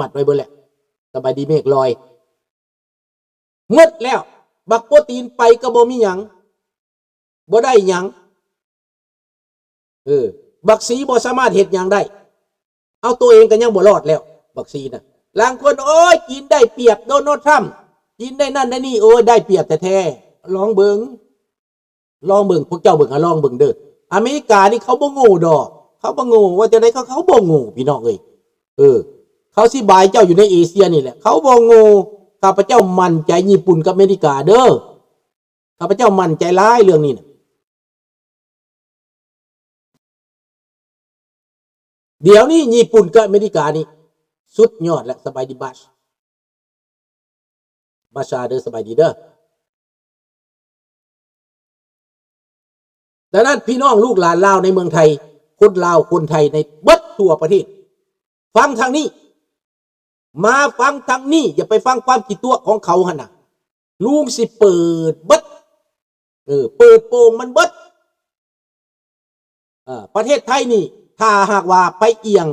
ມັດໄວ້ເບິດແລ້ວ. ສະບາຍດີເມກລອຍ. ໝົດແລ້ວ. ບັກໂປຕີນໄປກໍບໍ່ມີຫຍັງ ບໍ່ໄດ້ຫຍັງ. ເອີ ບັກສີບໍ່ສາມາດເຮັດຫຍັງໄດ້. ເອົາ ໂຕເອງກໍຍັງບໍ່ລອດແລ້ວ ບັກສີນະ. ລາງຄົນ ໂອ້ຍ ຈີນໄດ້ປຽບໂດນັລທຣຳ ຈີນໄດ້ນັ້ນໄດ້ນີ້ ໂອ້ຍ ໄດ້ປຽບແທ້ໆ. ລອງເບິ່ງ ລອງເບິ່ງ ພວກເຈົ້າເບິ່ງ ອາ ລອງເບິ່ງເດີ້. ອາເມລິການີ້ເຂົາບໍ່ໂງ່ດອກ ເຂົາບໍ່ໂງ່. ວ່າຈັ່ງໃດ ເຂົາ ເຂົາບໍ່ໂງ່ ພີ່ນ້ອງເອີຍ. ເອີ ເຂົາຊິບາຍເຈົ້າຢູ່ໃນເອເຊຍນີ້ແຫຼະ ເຂົາບໍ່ໂງ່. ຂ້າພະເຈົ້າໝັ້ນໃຈຍີ່ປຸ່ນກັບອາເມລິກາເດີ້. ຂ້າພະເຈົ້າໝັ້ນໃຈຫຼາຍເລື່ອງນີ້ນະ. ດຽວນີ້ຍີ່ປຸ່ນກັບອາເມລິການີ້ສຸດຍອດແລ້ວ. ສະບາຍດີບາສ ບາຊາເດີ້ ສະບາຍດີເດີ້. ດັ່ງນັ້ນ ພີ່ນ້ອງລູກຫຼານລາວໃນເມືອງໄທ ຄົນລາວຄົນໄທໃນເບິດທົ່ວປະເທດ ຟັງທາງນີ້ ມາຟັງທາງນີ້ ຢ່າໄປຟັງຄວາມຂີ້ຕົວະຂອງເຂົາຫັ້ນນະ. ລຸງຊິເປີດເບິດ ເອີ ເປີດໂປງມັນເບິດ. ເອີ ປະເທດໄທນີ້ ຖ້າຫາກວ່າໄປອຽງ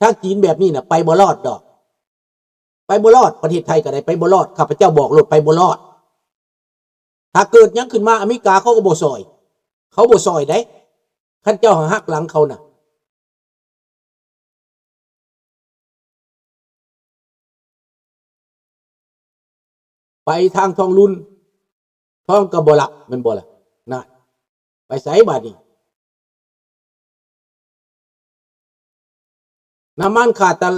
ທາງຈີນແບບນີ້ນະ ໄປບໍ່ລອດດອກ ໄປບໍ່ລອດ. ປະເທດໄທກໍໄດ້ ໄປບໍ່ລອດ. ຂ້າພະເຈົ້າບອກໂລດ ໄປບໍ່ລອດ. ຖ້າເກີດຫຍັງຂຶ້ນມາ ອາເມລິກາເຂົາກໍບໍ່ຊ່ອຍ ເຂົາບໍ່ຊ່ອຍໃດ໋ ຄັນເຈົ້າຫັກຫຼັງເຂົານະ. ໄປທາງທອງລຸນ ທອງກໍບໍ່ລັກ ແມ່ນບໍ່ລະ? ນະ ໄປໃສບາດນີ້? ນ້ຳມັນຂາດຕະ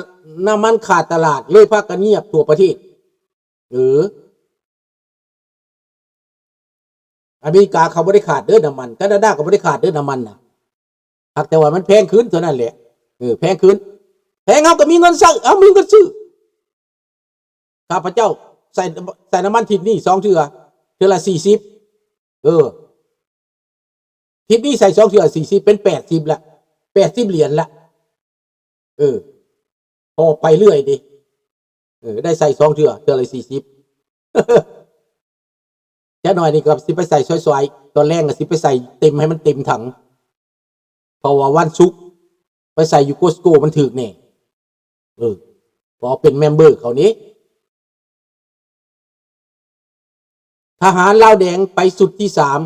ນ້ຳມັນຂາດຕະຫຼາດ ເລີຍພາກັນງຽບທົ່ວປະເທດ. ເອີ ອາເມລິກາເຂົາບໍ່ໄດ້ຂາດເດີ້ນ້ຳມັນ ການາດາກໍບໍ່ໄດ້ຂາດເດີ້ນ້ຳມັນນະ ຫາກແຕ່ວ່າມັນແພງຂຶ້ນເທົ່ານັ້ນແຫຼະ. ເອີ ແພງຂຶ້ນ ແພງ ເຮົາກໍມີເງິນໃຊ້ ເຮົາມີເງິນຊື້. ຂ້າພະເຈົ້າໃສ່ ໃສ່ນ້ຳມັນທິດນີ້ສອງເທື່ອ ເທື່ອລະສີ່ສິບ ເອີ ທິດນີ້ໃສ່ສອງເທື່ອສີ່ສິບ ເປັນແປດສິບລະ ແປດສິບຫຼຽນລະ. ເອີ ພໍໄປເລື້ອຍເດ. ເອີ ໄດ້ໃສ່ສອງເທື່ອ ເທື່ອລະສີ່ສິບ. ຈັກໜ້ອຍນີ້ກໍຊິໄປໃສ່ຊ່ອຍໆ ຕອນແລງກໍຊິໄປໃສ່ເຕັມໃຫ້ມັນເຕັມຖັງ ເພາະວ່າວັນສຸກໄປໃສ່ຢູ່ Costco ມັນຖືກແດ່. ເອີ ເພາະເປັນແມມເບີເຂົານີ້. ທະຫານລາວແດງໄປຊຸດທີສາມ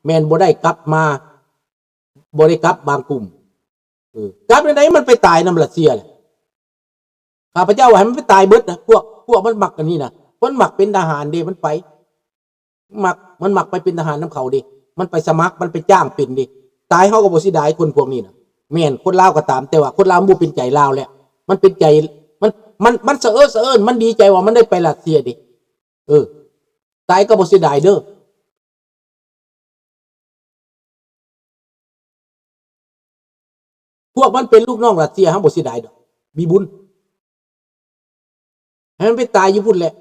ແມ່ນບໍ່ໄດ້ກັບມາ ບໍ່ໄດ້ກັບບາງກຸ່ມ. ເອີ ກັບແນວໃດ ມັນໄປຕາຍນຳຣັດເຊຍແຫຼະ. ຂ້າພະເຈົ້າວ່າໃຫ້ມັນໄປຕາຍເບິດນະ ພວກ ພວກມັນມັກອັນນີ້ນະ ມັນມັກເປັນທະຫານເດ້ ມັນໄປ ມັກ ມັນມັກໄປເປັນທະຫານນຳເຂົາເດ້ ມັນໄປສະໝັກ ມັນໄປຈ້າງເປັນເດ້. ຕາຍເຮົາກໍບໍ່ເສຍດາຍຄົນພວກນີ້ນະ. ແມ່ນ ຄົນລາວກໍຕາມ ແຕ່ວ່າຄົນລາວມັນບໍ່ເປັນໃຈລາວແລ້ວ ມັນເປັນໃຈ ມັນ ມັນ ມັນສະເອີສະເອີນ ມັນດີໃຈວ່າມັນໄດ້ໄປຣັດເຊຍເດ້. ເອີ ຕາຍກໍບໍ່ເສຍດາຍເດີ້. ພວກມັນເປັນລູກນ້ອງຣັດເຊຍ ເຮົາບໍ່ເສຍດາຍດອກ ມີບຸນ ໃຫ້ມັນໄປຕາຍຢູ່ພຸ້ນແຫຼະ.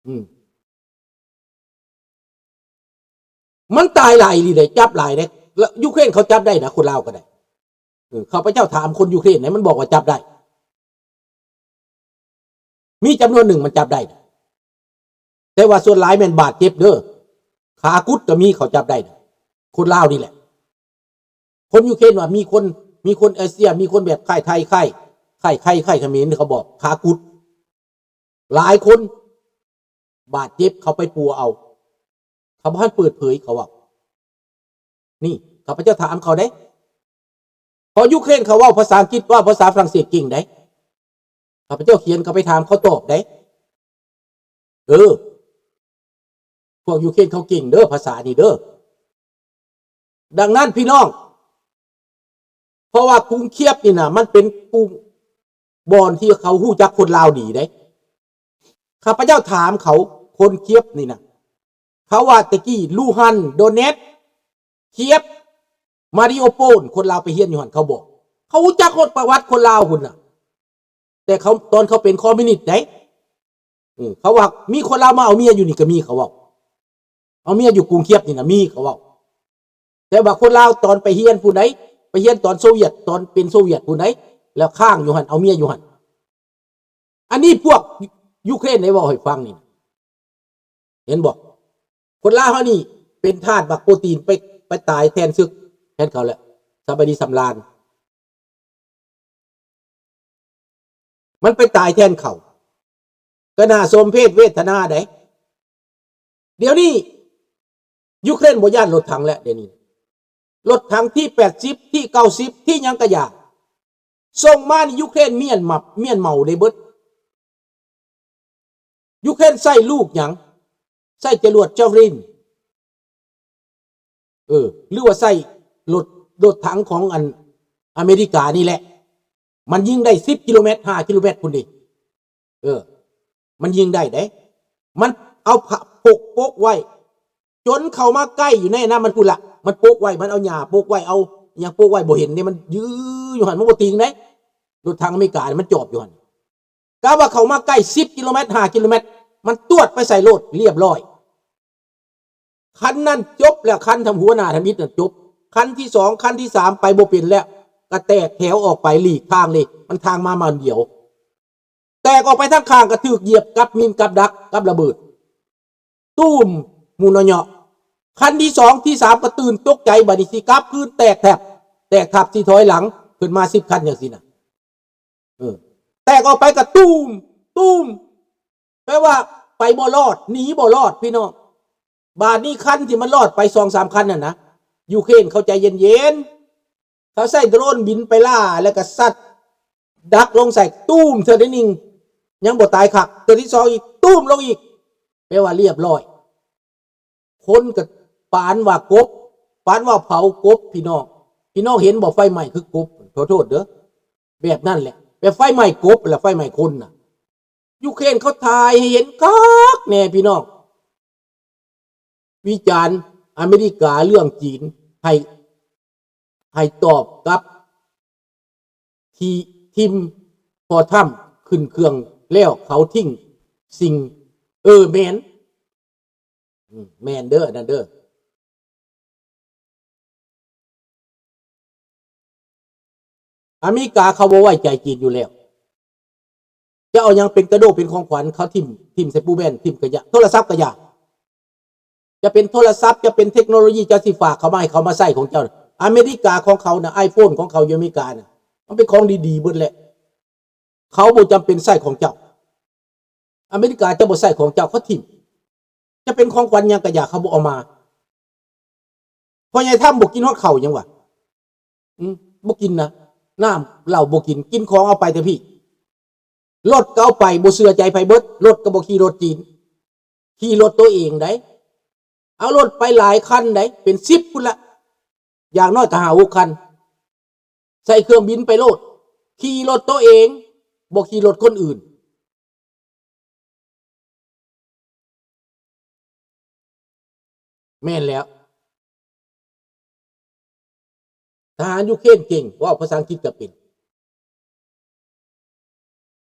ອືມ ມັນຕາຍຫຼາຍອີ່ຫຼີເດ້ ຈັບຫຼາຍເດ້. ລະ ຢູເຄຣນເຂົາຈັບໄດ້ນະ ຄົນລາວກໍໄດ້. ເອີ ຂ້າພະເຈົ້າຖາມຄົນຢູເຄຣນນະ ມັນບອກວ່າຈັບໄດ້. ມີຈຳນວນໜຶ່ງມັນຈັບໄດ້ນະ ແຕ່ວ່າສ່ວນຫຼາຍແມ່ນບາດເຈັບເດີ້ ຂາກຸດກໍມີ ເຂົາຈັບໄດ້ນະ ຄົນລາວນີ້ແຫຼະ. ຄົນຢູເຄຣນວ່າມີຄົນ ມີຄົນເອເຊຍ ມີຄົນແບບຄ້າຍໄທ ຄ້າຍ ຄ້າຍໄຄ ຄ້າຍຂະເໝນ ເຂົາບອກຂາກຸດ ຫຼາຍຄົນບາດເຈັບ ເຂົາໄປປົວເອົາ ເຂົາບໍ່ທັນເປີດເຜີຍ ເຂົາເວົ້າ. ນີ້ ຂ້າພະເຈົ້າຖາມເຂົາເດ້ ເພາະຢູເຄຣນເຂົາເວົ້າພາສາອັງກິດ ເວົ້າພາສາຝຣັ່ງເສດເກັ່ງໃດ໋ ຂ້າພະເຈົ້າຂຽນເຂົ້າໄປຖາມ ເຂົາຕອບໃດ໋. ເອີ ພວກຢູເຄຣນເຂົາເກັ່ງເດີ້ ພາສານີ້ເດີ້. ດັ່ງນັ້ນພີ່ນ້ອງ ເພາະວ່າກຸງຄຽບນີ້ນະ ມັນເປັນກຸງ ບ່ອນທີ່ເຂົາຮູ້ຈັກຄົນລາວດີເດ້. ຂ້າພະເຈົ້າຖາມເຂົາ ຄົນຄຽບນີ້ນະ ເຂົາວ່າແຕ່ກີ້ ລູຮັນ ໂດເນັດ ຄຽບ ມາຣິໂອໂປນ ຄົນລາວໄປຮຽນຢູ່ຫັ້ນ ເຂົາບອກ ເຂົາຮູ້ຈັກຮອດປະຫວັດຄົນລາວພຸ້ນນະ. ແຕ່ເຂົາ ຕອນເຂົາເປັນຄອມມິວນິດໃດ໋ ເອີ ເຂົາວ່າມີຄົນລາວມາເອົາເມຍຢູ່ນີ້ກໍມີ ເຂົາເວົ້າ ເອົາເມຍຢູ່ກຸງຄຽບນີ້ນະ ມີ ເຂົາເວົ້າ. ແຕ່ວ່າຄົນລາວຕອນໄປຮຽນພຸ້ນໃດ໋ ໄປຮຽນຕອນໂຊວຽດ ຕອນເປັນໂຊວຽດພຸ້ນໃດ໋ ແລ້ວຄ້າງຢູ່ຫັ້ນ ເອົາເມຍຢູ່ຫັ້ນ. ອັນນີ້ພວກຢູເຄຣນໄດ້ເວົ້າໃຫ້ຟັງນີ້ ເຫັນບໍ່? ຄົນລາວເຮົານີ້ເປັນທາດບັກໂປຣຕີນ ໄປ ໄປຕາຍແທນເຊຶກ ແທນເຂົາແຫຼະ. ສະບາຍດີສຳລານ. ມັນໄປຕາຍແທນເຂົາ. ກໍໜ້າສົມເພດເວທະນາໃດ໋. ດຽວນີ້ຢູເຄຣນບໍ່ຢ້ານລົດຖັງແລ້ວ ດຽວນີ້ ລົດຖັງທີແປດສິບ ທີເກົ້າສິບ ທີຫຍັງກະຢ່າ ສົ່ງມານີ້ຢູເຄຣນມ້ຽນມາ ມ້ຽນເໝົາໄດ້ເບິດ. ຢູເຄຣນໃຊ້ລູກຫຍັງ? ໃຊ້ຈະຫຼວດຈາວລິນ ເອີ ຫຼືວ່າໃຊ້ລົດ ລົດຖັງຂອງອັນອາເມລິການີ້ແຫຼະ ມັນຍິງໄດ້ສິບກິໂລແມັດ ຫ້າກິໂລແມັດພຸ້ນເດ. ເອີ ມັນຍິງໄດ້ເດ້ ມັນເອົາຜ້າປົກ ປົກໄວ້ ຈົນເຂົ້າມາໃກ້ຢູ່ໃນນັ້ນມັນພຸ້ນລະ ມັນປົກໄວ້ ມັນເອົາຫຍ້າປົກໄວ້ ເອົາຫຍັງປົກໄວ້ ບໍ່ເຫັນເດ້ ມັນຢືນຢູ່ຫັ້ນ ມັນບໍ່ຕິງເດ້. ລົດຖັງອາເມລິການີ້ມັນຈອບຢູ່ຫັ້ນ ກະວ່າເຂົ້າມາໃກ້ສິບກິໂລແມັດ ຫ້າກິໂລແມັດ ມັນຕວດໄປໃສ່ໂລດ ລຽບຮ້ອຍ. ຄັນນັ້ນຈົບແລ້ວ ຄັນທຳຫົວໜ້າທຳອິດນັ້ນຈົບ ຄັນທີສອງ ຄັນທີສາມ ໄປບໍ່ເປັນແລ້ວ ກະແຕກແຖວອອກໄປຫຼີກທາງເລີຍ ມັນທາງມາມາດຽວ ແຕກອອກໄປທາງຂ້າງ ກະຖືກຢຽບກັບມິນ ກັບດັກ ກັບລະເບີດ ຕູມ ໝູເນາະເຍາະ. ຄັນທີສອງ ທີສາມ ກະຕື່ນຕົກໃຈ ບາດນີ້ຊິກັບຄືນ ແຕກແຖບ ແຕກທັບ ຊິຖອຍຫຼັງຂຶ້ນມາສິບຄັນຈັ່ງຊີ້ນະ. ເອີ ແຕກອອກໄປກະຕູມ ຕູມ ແປວ່າໄປບໍ່ລອດ ໜີບໍ່ລອດພີ່ນ້ອງ. ບາດນີ້ຄັນທີ່ມັນລອດໄປສອງສາມຄັນນັ້ນນະ ຢູເຄຣນເຂົາໃຈເຢັນໆ ເຂົາໃຊ້ໂດຣນບິນໄປລ່າ ແລ້ວກະຊັດດັກລົງໃສ່ ຕູມ ເທື່ອໜຶ່ງ ຍັງບໍ່ຕາຍຄັກ ເທື່ອທີສອງອີກ ຕູມ ລົງອີກ ແປວ່າລຽບຮ້ອຍ. ຄົນກໍປານວ່າກົບ ປານວ່າເຜົາກົບພີ່ນ້ອງ. ພີ່ນ້ອງເຫັນບໍ່ ໄຟໄໝ້ຄືກົບ ຂໍໂທດເດີ ແບບນັ້ນແຫຼະ ແບບໄຟໄໝ້ກົບ ແລະ ໄຟໄໝ້ຄົນນະ. ຢູເຄຣນເຂົາຖ່າຍໃຫ້ເຫັນຄັກແນ່ພີ່ນ້ອງ ວິຈານອາເມລິກາເລື່ອງຈີນ ໃຫ້ ໃຫ້ຕອບກັບທີ່ ທີມ ພໍທຳຂຶ້ນເຄື່ອງແລ້ວເຂົາຖິ້ມສິ່ງ ເອີ ແມ່ນ ອືມ ແມ່ນເດີ ອັນນັ້ນເດີ. ອາເມລິກາເຂົາບໍ່ໄວ້ໃຈຈີນຢູ່ແລ້ວ ຈະເອົາຫຍັງເປັນກະໂດເປັນຂອງຂວັນ ເຂົາຖິ້ມ ຖິ້ມໃສ່ປູແບນ ຖິ້ມກະຫຍະ ໂທລະສັບກະຢ່າ ຈະເປັນໂທລະສັບ ຈະເປັນເທັກໂນໂລຢີ ເຈົ້າຊິຝາກເຂົາມາໃຫ້ເຂົາມາໃຊ້ຂອງເຈົ້າ. ອາເມລິກາຂອງເຂົານະ ໄອໂຟນຂອງເຂົາຢູ່ອາເມລິການະ ມັນເປັນຂອງດີໆເບິດແຫຼະ. ເຂົາບໍ່ຈຳເປັນໃຊ້ຂອງເຈົ້າ ອາເມລິກາຈະບໍ່ໃຊ້ຂອງເຈົ້າ ເຂົາຖິ້ມ ຈະເປັນຂອງຂວັນຫຍັງກະຢ່າ ເຂົາບໍ່ເອົາມາ. ພໍ່ໃຫຍ່ທຳບໍ່ກິນຮອດເຂົ້າຫຍັງຫວາ? ອືມ ບໍ່ກິນນະ ນ້ຳເຫຼົ້າບໍ່ກິນ ກິນຂອງເອົາໄປແຕ່ພີ້ ລົດກໍເອົາໄປ ບໍ່ເຊື່ອໃຈໃຜເບິດ ລົດກໍບໍ່ຂີ່ລົດຈີນ ຂີ່ລົດໂຕເອງໃດ ເອົາລົດໄປຫຼາຍຄັນໃດ ເປັນສິບພຸ້ນລະ ຢ່າງໜ້ອຍກໍຫ້າຫົກຄັນ ໃສ່ເຄື່ອງບິນໄປໂລດ ຂີ່ລົດໂຕເອງ ບໍ່ຂີ່ລົດຄົນອື່ນ. ແມ່ນແລ້ວ ທະຫານຢູເຄຣນເກັ່ງ ເວົ້າພາສາອັງກິດກໍເປັນ.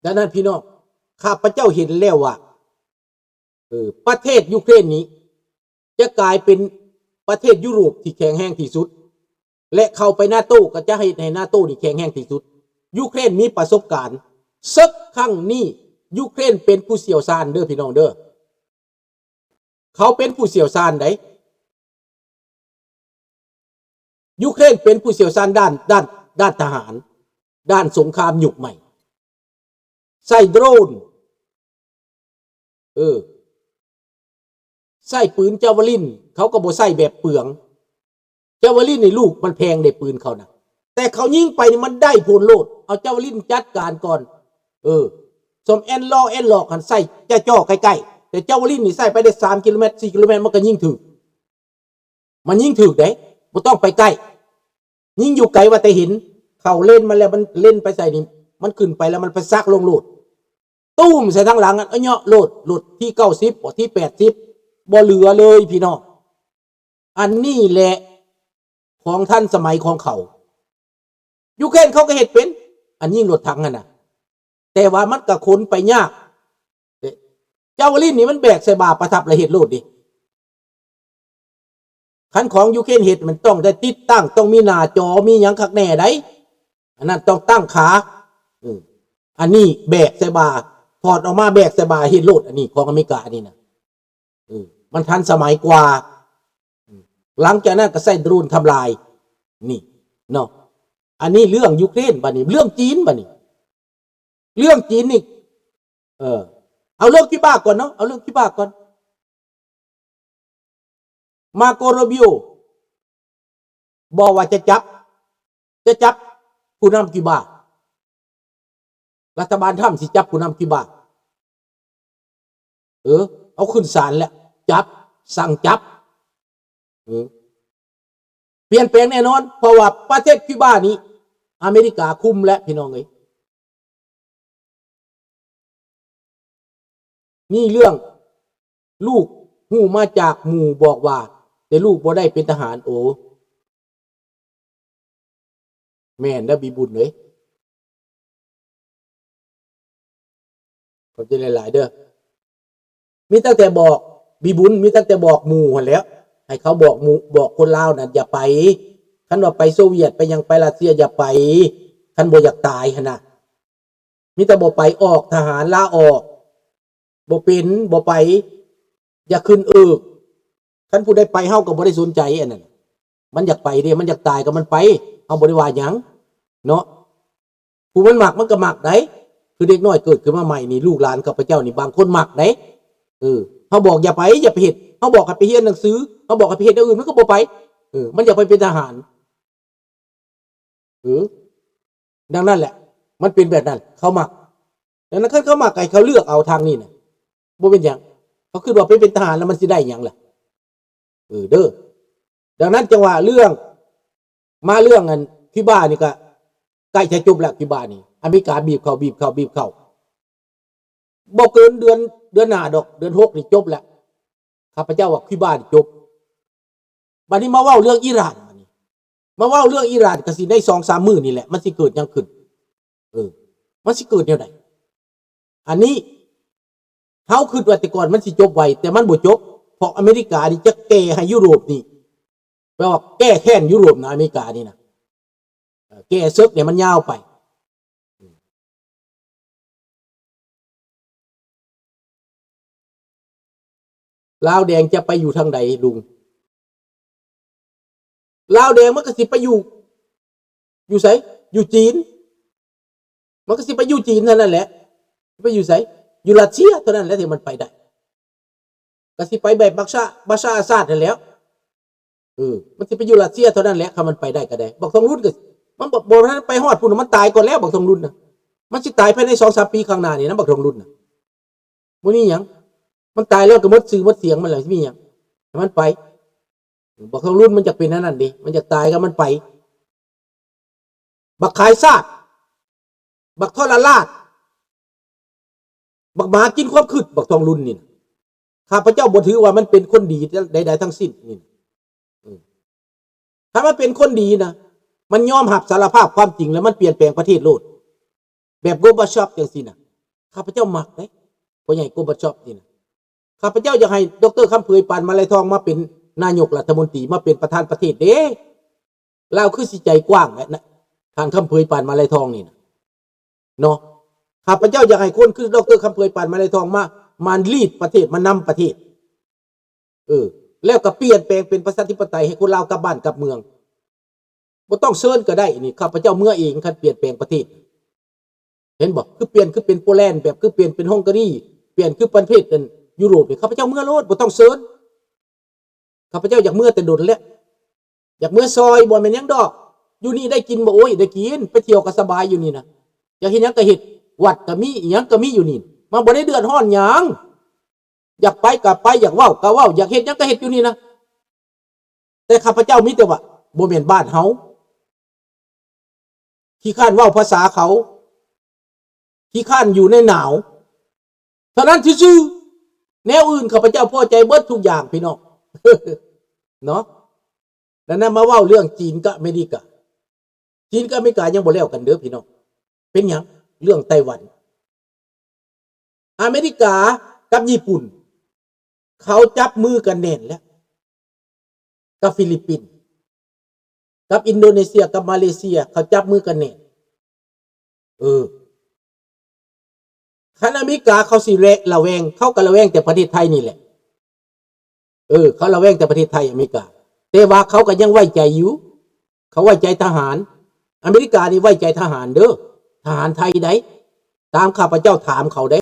ດັ່ງນັ້ນພີ່ນ້ອງ ຂ້າພະເຈົ້າເຫັນແລ້ວວ່າ ເອີ ປະເທດຢູເຄຣນນີ້ຈະກາຍເປັນປະເທດຢູໂຣບທີ່ແຂງແຮງທີ່ສຸດ ແລະ ເຂົ້າໄປນາໂຕກໍຈະເຮັດໃຫ້ນາໂຕນີ້ແຂງແຮງທີ່ສຸດ. ຢູເຄຣນມີປະສົບການເສິກຄັ້ງນີ້ ຢູເຄຣນເປັນຜູ້ຊ່ຽວຊານເດີພີ່ນ້ອງເດີ ເຂົາເປັນຜູ້ຊ່ຽວຊານໃດ໋. ຢູເຄຣນເປັນຜູ້ຊ່ຽວຊານດ້ານ ດ້ານ ດ້ານທະຫານ ດ້ານສົງຄາມຍຸກໃໝ່ ໃຊ້ໂດຣນ ເອີ ໃຊ້ປືນຈາວາລິນ ເຂົາກໍບໍ່ໃຊ້ແບບເປືອງ ຈາວາລິນນີ້ລູກມັນແພງເດ້ ປືນເຂົານະ ແຕ່ເຂົາຍິງໄປນີ້ມັນໄດ້ຜົນໂລດ ເອົາຈາວາລິນຈັດການກ່ອນ ເອີ ສົມແອນລໍແອນຫຼອກຫັ້ນໃສ່ຈ່ໍໃກ້ໆ ແຕ່ຈາວາລິນນີ້ໃສ່ໄປໄດ້ສາມກິໂລແມັດ ສີ່ກິໂລແມັດ ມັນກໍຍິງຖືກ ມັນຍິງຖືກເດ້ ບໍ່ຕ້ອງໄປໃກ້ ຍິງຢູ່ໄກວ່າແຕ່ເຫັນ ເຂົ້າເລນມັນແລ້ວ ມັນເລນໄປໃສ່ນີ້ ມັນຂຶ້ນໄປແລ້ວມັນໄປສັກລົງໂລດ ຕຸ້ມໃສ່ທາງຫຼັງ ອະເຍາະໂລດ ໂລດທີເກົ້າສິບ ບໍ່ທີແປດສິບ ບໍ່ເຫຼືອເລີຍພີ່ນ້ອງ. ອັນນີ້ແຫຼະຂອງທັນສະໄໝຂອງເຂົາ. ຢູເຄຣນເຂົາກໍເຮັດເປັນ ອັນຍິງລົດຖັງຫັ້ນນະ ແຕ່ວ່າມັນກໍຂົນໄປຍາກ. ເອີ ຈາວາລິນນີ້ມັນແບກໃສ່ບ່າປະທັບແລ້ວເຮັດໂລດເດ. ຄັນຂອງຢູເຄຣນເຮັດ ມັນຕ້ອງໄດ້ຕິດຕັ້ງ ຕ້ອງມີໜ້າຈໍ ມີຫຍັງຄັກແນ່ໃດ໋ ອັນນັ້ນຕ້ອງຕັ້ງຂາ. ເອີ ອັນນີ້ແບກໃສ່ບ່າ ຖອດອອກມາແບກໃສ່ບ່າເຮັດໂລດ. ອັນນີ້ຂອງອາເມລິການີ້ນະ ເອີ ມັນທັນສະໄໝກວ່າ. ຫຼັງຈາກນັ້ນກໍໃຊ້ໂດຣນທຳລາຍ ນີ້ເນາະ. ອັນນີ້ເລື່ອງຢູເຄຣນ ບາດນີ້ເລື່ອງຈີນ ບາດນີ້ ເລື່ອງຈີນນີ້ ເອີ ເອົາເລື່ອງຄິວບາກ່ອນເນາະ ເອົາເລື່ອງຄິວບາກ່ອນ. ມາໂກ ໂຣບິໂອ ບອກວ່າຈະຈັບ ຈະຈັບຜູ້ນຳຄິວບາ. ລັດຖະບານທຣຳຊິຈັບຜູ້ນຳຄິວບາ. ເອີ ເອົາຂຶ້ນສານແລ້ວ ຈັບ ສັ່ງຈັບ. ເອີ ປ່ຽນແປງແນ່ນອນ ເພາະວ່າປະເທດຄິວບານີ້ ອາເມລິກາຄຸມແລ້ວ ພີ່ນ້ອງເອີຍ. ມີເລື່ອງ ລູກຮູ້ມາຈາກໝູ່ບອກວ່າ ແຕ່ລູກບໍ່ໄດ້ເປັນທະຫານ. ໂອ ແມ່ນເດີ ບີບຸນເອີຍ. ຂອບໃຈຫຼາຍໆເດີ. ມີຕັ້ງແຕ່ບອກ ບີບຸນ ມີຕັ້ງແຕ່ບອກໝູ່ຫັ້ນແຫຼ້ວ ໃຫ້ເຂົາບອກໝູ່ ບອກຄົນລາວນັ້ນຢ່າໄປ. ຄັນວ່າໄປໂຊວຽດ ໄປຫຍັງ ໄປຣັດເຊຍ ຢ່າໄປ ຄັນບໍ່ຢາກຕາຍຫັ້ນນະ. ມີແຕ່ບໍ່ໄປ ອອກທະຫານ ລາອອກ ບໍ່ເປັນ ບໍ່ໄປ ຢ່າຂຶ້ນເອິກ. ຄັນຜູ້ໃດໄປ ເຮົາກໍບໍ່ໄດ້ສົນໃຈອັນນັ້ນ. ມັນຢາກໄປເດ້ ມັນຢາກຕາຍກໍມັນໄປ ເຮົາບໍ່ໄດ້ວ່າຫຍັງເນາະ. ຜູ້ມັນມັກມັນກໍມັກໄດ໋. ຄືເດັກນ້ອຍເກີດຂຶ້ນມາໃໝ່ນີ້ ລູກຫຼານຂ້າພະເຈົ້ານີ້ ບາງຄົນມັກໄດ໋. ເອີ ເຮົາບອກຢ່າໄປ ຢ່າໄປເຮັດ ເຮົາບອກໃຫ້ໄປຮຽນໜັງສື ເຮົາບອກໃຫ້ໄປເຮັດແນວອື່ນ ມັນກໍບໍ່ໄປ. ເອີ ມັນຢາກໄປເປັນທະຫານ. ເອີ ດັ່ງນັ້ນແຫຼະ ມັນເປັນແບບນັ້ນ ເຂົາມັກ. ດັ່ງນັ້ນ ຄັນເຂົາມັກ ໃຫ້ເຂົາເລືອກເອົາທາງນີ້ນະ ບໍ່ເປັນຫຍັງ. ເຂົາຄິດວ່າໄປເປັນທະຫານແລ້ວມັນຊິໄດ້ຫຍັງລະ? ເອີເດີ. ດັ່ງນັ້ນ ຈັ່ງວ່າເລື່ອງ ມາເລື່ອງອັນຄິວບານີ້ກໍໃກ້ຈະຈົບແລ້ວ. ຄິວບານີ້ ອາເມລິກາບີບເຂົ້າ ບີບເຂົ້າ ບີບເຂົ້າ. ບໍ່ເກີນເດືອນ ເດືອນໜ້າດອກ ເດືອນຫົກນີ້ຈົບແລ້ວ. ຂ້າພະເຈົ້າວ່າຄິວບານີ້ຈົບ. ບາດນີ້ມາເວົ້າເລື່ອງອີຣານ ບາດນີ້ມາເວົ້າເລື່ອງອີຣານ ກໍຊິໃນສອງສາມມື້ນີ້ແຫຼະ ມັນຊິເກີດຫຍັງຂຶ້ນ? ເອີ ມັນຊິເກີດແນວໃດ? ອັນນີ້ເຮົາຄິດວ່າແຕ່ກ່ອນມັນຊິຈົບໄວ ແຕ່ມັນບໍ່ຈົບ ເພາະອາເມລິການີ້ຈະແກ່ໃຫ້ຢູໂຣບນີ້ ແປວ່າແກ້ແຄ້ນຢູໂຣບນະ ອາເມລິການີ້ນະ. ເອີ ແກ່ເສິກໃຫ້ມັນຍາວໄປ. ລາວແດງຈະໄປຢູ່ທາງໃດລຸງ? ລາວແດງມັນກໍຊິໄປຢູ່ ຢູ່ໃສ? ຢູ່ຈີນ. ມັນກໍຊິໄປຢູ່ຈີນເທົ່ານັ້ນແຫຼະ. ໄປຢູ່ໃສ? ຢູ່ຣັດເຊຍເທົ່ານັ້ນແຫຼະທີ່ມັນໄປໄດ້. ກໍຊິໄປແບບບັກຊາ ບັກຊາອາຊາດນັ້ນແຫຼ້ວ. ເອີ ມັນຊິໄປຢູ່ຣັດເຊຍເທົ່ານັ້ນແຫຼະ ຄັນມັນໄປໄດ້ກໍໄດ້. ບັກທອງລຸນກໍ ມັນບໍ່ ບໍ່ທັນໄປຮອດພຸ້ນ ມັນຕາຍກ່ອນແລ້ວ ບັກທອງລຸນນະ. ມັນຊິຕາຍພາຍໃນສອງສາມປີຂ້າງໜ້ານີ້ນະ ບັກທອງລຸນນະ. ບໍ່ມີຫຍັງ ມັນຕາຍແລ້ວກໍໝົດຊື່ໝົດສຽງມັນແລ້ວ ຊິມີຫຍັງ ໃຫ້ມັນໄປ. ບັກທອງລຸນມັນຢາກເປັນອັນນັ້ນເດ້ ມັນຢາກຕາຍກໍມັນໄປ. ບັກຂາຍຊາດ ບັກທໍລະລາດ ບັກໝາກິນຄວາມຄິດ ບັກທອງລຸນນີ້ນະ. ຂ້າພະເຈົ້າບໍ່ຖືວ່າມັນເປັນຄົນດີໃດໆທັງສິ້ນນີ້ນະ. ເອີ ຖ້າມັນເປັນຄົນດີນະ ມັນຍອມຮັບສາລະພາບຄວາມຈິງ ແລ້ວມັນປ່ຽນແປງປະເທດໂລດ ແບບໂກບາຊອບຈັ່ງຊີ້ນະ. ຂ້າພະເຈົ້າມັກເດ້ ພໍ່ໃຫຍ່ໂກບາຊອບນີ້ນະ. ຂ້າພະເຈົ້າຢາກໃຫ້ດອກເຕີ ຄຳເຜີຍ ປານມາໄລທອງ ມາເປັນນາຍົກລັດຖະມົນຕີ ມາເປັນປະທານປະເທດເດ້. ລາວຄືຊິໃຈກວ້າງແຫຼະນະ ທ່ານຄຳເຜີຍ ປານມາໄລທອງນີ້ນະ ເນາະ. ຂ້າພະເຈົ້າຢາກໃຫ້ຄົນຄືດອກເຕີ ຄຳເຜີຍ ປານມາໄລທອງ ມາ ມາລີດປະເທດ ມານຳປະເທດ. ເອີ ແລ້ວກໍປ່ຽນແປງເປັນປະຊາທິປະໄຕ ໃຫ້ຄົນລາວກັບບ້ານກັບເມືອງ. ບໍ່ຕ້ອງເຊີນກໍໄດ້ນີ້ ຂ້າພະເຈົ້າເມືອເອງ ຄັນປ່ຽນແປງປະເທດ. ເຫັນບໍ່? ຄືປ່ຽນ ຄືເປັນໂປແລນ ແບບຄືປ່ຽນເປັນຮັງກາຣີ ປ່ຽນຄືປະເທດອັນຢູໂຣບນີ້ ຂ້າພະເຈົ້າເມືອໂລດ ບໍ່ຕ້ອງເຊີນ. ຂ້າພະເຈົ້າຢາກເມືອແຕ່ດົນແລ້ວ ຢາກເມືອຊ່ອຍ ບໍ່ແມ່ນຫຍັງດອກ. ຢູ່ນີ້ໄດ້ກິນບໍ່? ໂອ້ຍ ໄດ້ກິນ ໄປທ່ຽວກໍສະບາຍຢູ່ນີ້ນະ. ຢາກເຮັດຫຍັງກໍເຮັດ ວັດກໍມີ ອີ່ຫຍັງກໍມີຢູ່ນີ້ ມາບໍ່ໄດ້ເດືອດຮ້ອນຫຍັງ. ຢາກໄປກໍໄປ ຢາກເວົ້າກໍເວົ້າ ຢາກເຮັດຫຍັງກໍເຮັດຢູ່ນີ້ນະ. ແຕ່ຂ້າພະເຈົ້າມີແຕ່ວ່າ ບໍ່ແມ່ນບ້ານເຮົາ ຂີ້ຄ້ານເວົ້າພາສາເຂົາ ຂີ້ຄ້ານຢູ່ໃນໜາວ ເທົ່ານັ້ນຊື່ໆ. ແນວອື່ນຂ້າພະເຈົ້າພໍໃຈເບິດທຸກຢ່າງ ພີ່ນ້ອງ ເນາະ. ດັ່ງນັ້ນມາເວົ້າເລື່ອງຈີນກັບອາເມລິກາ. ຈີນກັບອາເມລິກາຍັງບໍ່ແລ້ວກັນເດີພີ່ນ້ອງ. ເປັນຫຍັງ? ເລື່ອງໄຕ້ຫວັນ. ອາເມລິກາກັບຍີ່ປຸ່ນ ເຂົາຈັບມືກັນແໜ້ນແລ້ວ ກັບຟີລິບປິນ ກັບອິນໂດເນເຊຍ ກັບມາເລເຊຍ ເຂົາຈັບມືກັນແໜ້ນ. ເອີ ຄັນອາເມລິກາເຂົາຊິແລະ ລະແວງ ເຂົາກໍລະແວງແຕ່ປະເທດໄທນີ້ແຫຼະ. ເອີ ເຂົາລະແວງແຕ່ປະເທດໄທ ອາເມລິກາ ແຕ່ວ່າເຂົາກໍຍັງໄວ້ໃຈຢູ່ ເຂົາໄວ້ໃຈທະຫານ. ອາເມລິການີ້ໄວ້ໃຈທະຫານເດີ ທະຫານໄທໃດ໋. ຕາມຂ້າພະເຈົ້າຖາມເຂົາເດ້